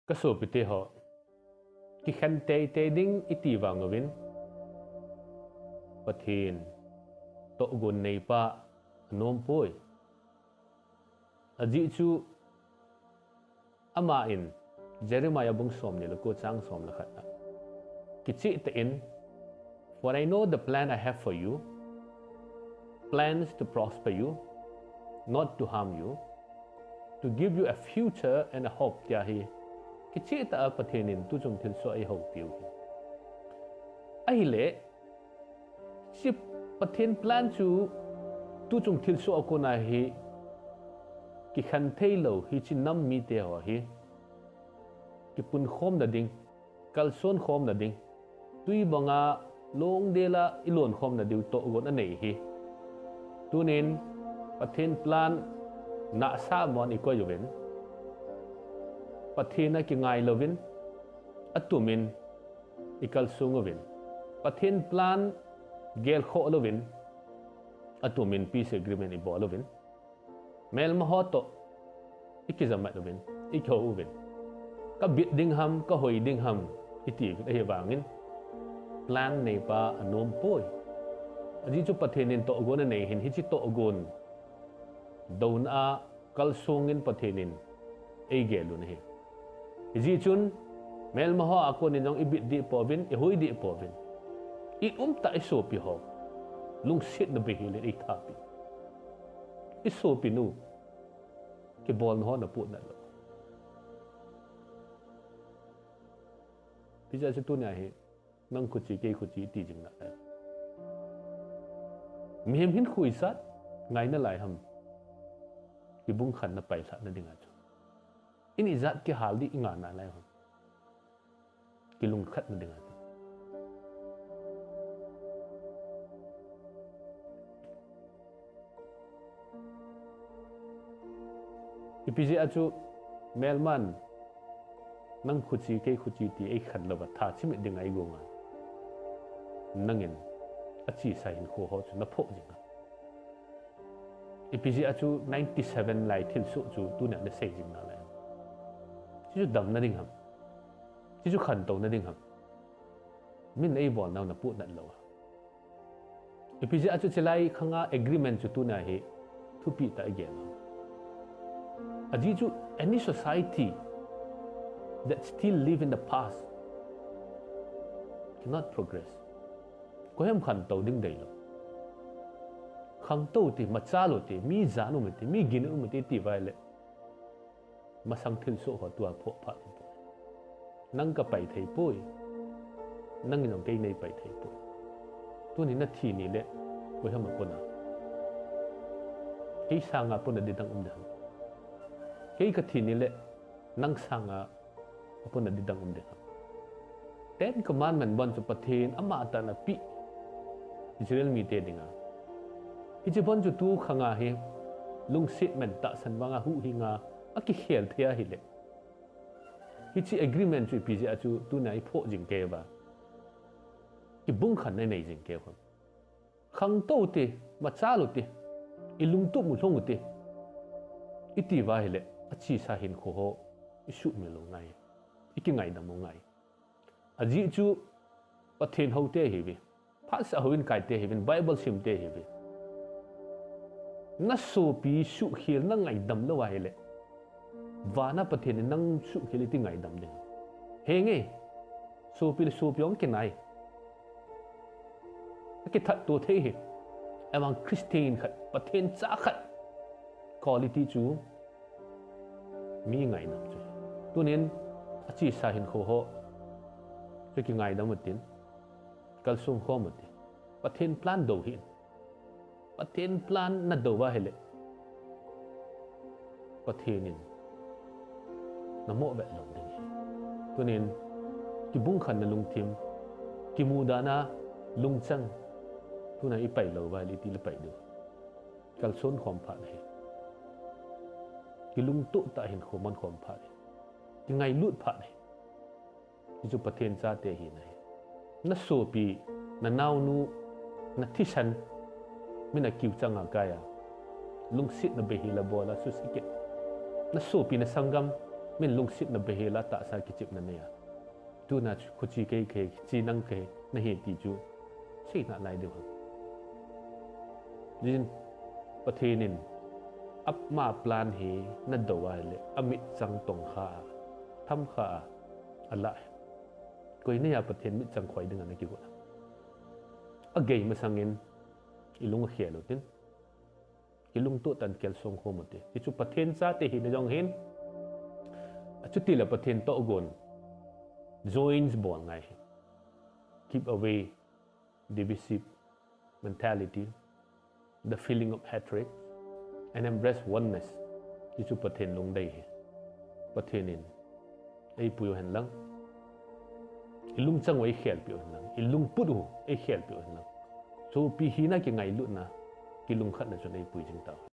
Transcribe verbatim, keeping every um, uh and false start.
Kasopite ho, kikhen teitei ding iti vang uvin, Pathen tohgon neipa anom poi. Ajeh chu, ama in Jeremiah bung somni le ko chang som le khat a, kicheh tah in, "For I know the plan I have for you, plans to prosper you, not to harm you, to give you a future and a hope," tia hi kicheh tah a Pathen in tuchung thilsoh a eihoupiu hi. Ahile, hiche Pathen plan chu tuchung thilsoh a kona hi kikhen theilou hiche nam mite ho hi kipunkhomna ding, kalsonkhomna ding, twi banga longdel a ilonkhomna diu tohgon anei hi. Tunin Pathen plan nahsah mon ikoi uvin, Pathen a kingai louvin, atumin ikalsong uvin, Pathen plan gelkhoh louvin, atumin peace agreement ibol uvin, melma ho toh ikijamat uvin, ikihou uvin, kabit ding ham, kahoi ding ham itiuvin, ahivangin plan neipa anom poi. Ajeh chu Pathen in tohgon anei hin, hiche tohgon douna a kalsongin Pathen in eigel un ahi. Hijeh chun, melma ho a konin jong ibit deh pouvin, ihoi deh pouvin, i-um tah isopi ho lungsetna beihel in eithapi. Isopinu kibolna ho napohnat lou. Hijeh chun tunia hi, nang khuche, kei khuche iti jing nalai. Mihem hinkho ijat ngai nalai ham, kibungkhenna pailhahna dinga chu. In ijat kihal ding ingai nalai ham, kilungkhatna dinga chu. Ipi jeh a chu melman nang khuche, kei khuche ti eikhen louva, tha chimit dinga eigonga, nangin achesa hinkho ho chu naphoh jing ham? Ipi jeh a chu ninety seven lai thilsoh chu tunia nasei jing nalai ham? Hichu damna ding ham? Hichu khantouna ding ham? Min eibolnau napohnat lou a, ipi jeh a chu chulai khanga agreement chu tunia hi thupi tah a igel ham? Ajeh chu any society that still live in the past cannot progress. Koiham khantou ding deilou? Khangtou te, machal u te, mi jan um u te, mi gin um u te itiuva ahile, masang thilsoh ho tua phoh phat ding poi. Nang kapai thei poi, nangin jong kei neipai thei poi. Tuni nathi nile, koiham apona? Kei sanga apona ding dang um ding ham? Kei kathi nile, nang sanga apona ding dang um ding ham? Ten Commandment bon chu Pathen amatah in apeh Israel mite dinga. Hiche bon chu tu khanga hi lungset man, tahsan vanga huhhinga akikhel thei ahile, hiche agreement chu ipi jeh a chu tunia iphoh jing kei uva, kibungkhenna inei jing kei u ham? Khangtou te, machal u te, ilungtup u lhong u te itiuva ahile, achesa hinkho ho isuhmil u ngai, ikingaidam u ngai. Ajeh chu Pathen houte ihiuve, phatsah houin kaite ihiuvin, Bible simte ihiuve. Nasopi suhkhel nangaidam lou ahile, vana Pathen in nang suhkhel iti ngaidam ding? Henge, sopi le sopi jong kinai, akithatto thei hi. Ahivang Christian khat, Pathen cha khat quality chu mi ngaidam chu. Tunin achesa hinkho ho chu kingaidam utin, kalsong khom utin, Pathen plan dou hih in. Pathen plan nadou uva ahile, Pathen in namoh vet lou ding ahi. Tunin kibungkhenna lungthim, kimudana lungchang, tuna ipai lou uva ahile itile pai diu? Kalson khom phat ahi. Kilungtoh tah a hinkho man khom phat ahi. Kingailut phat ahi. Hichu Pathen chate hina ahi. Nasopi, nanaonu, nathisan, min akiu changa kai a, lungsetna beihel a bol a suse kit. Nasopi, nasanggam, Min lungsetna behel a tahsa kichepna nei a, tuna chu khuche kei kahi, che nang kahi nahi ti chu seina lai deu ham? Jin Pathen in ama plan hi nadou a ahile amitchang tongkha a, thamkha a, alah hi. Koi neiya Pathen mitchang khoi dinga nakigot a? Agei masangin ilung akhel utin, kilungtoh tah in kelsong khom ute. Hichu Pathen chate hina jong hin, achutile Pathen tohgon joins bol ngai hi. Keep away divisive mentality, the feeling of hatred, and embrace oneness. Hichu Pathen lungdei hi. Pathen in eipui u henlang, ilungchang u eikhelpeh u henlang, ilungput u eikhelpeh u henlang, sopi hina kingailutna, kilungkhatna chun eipui jing tau.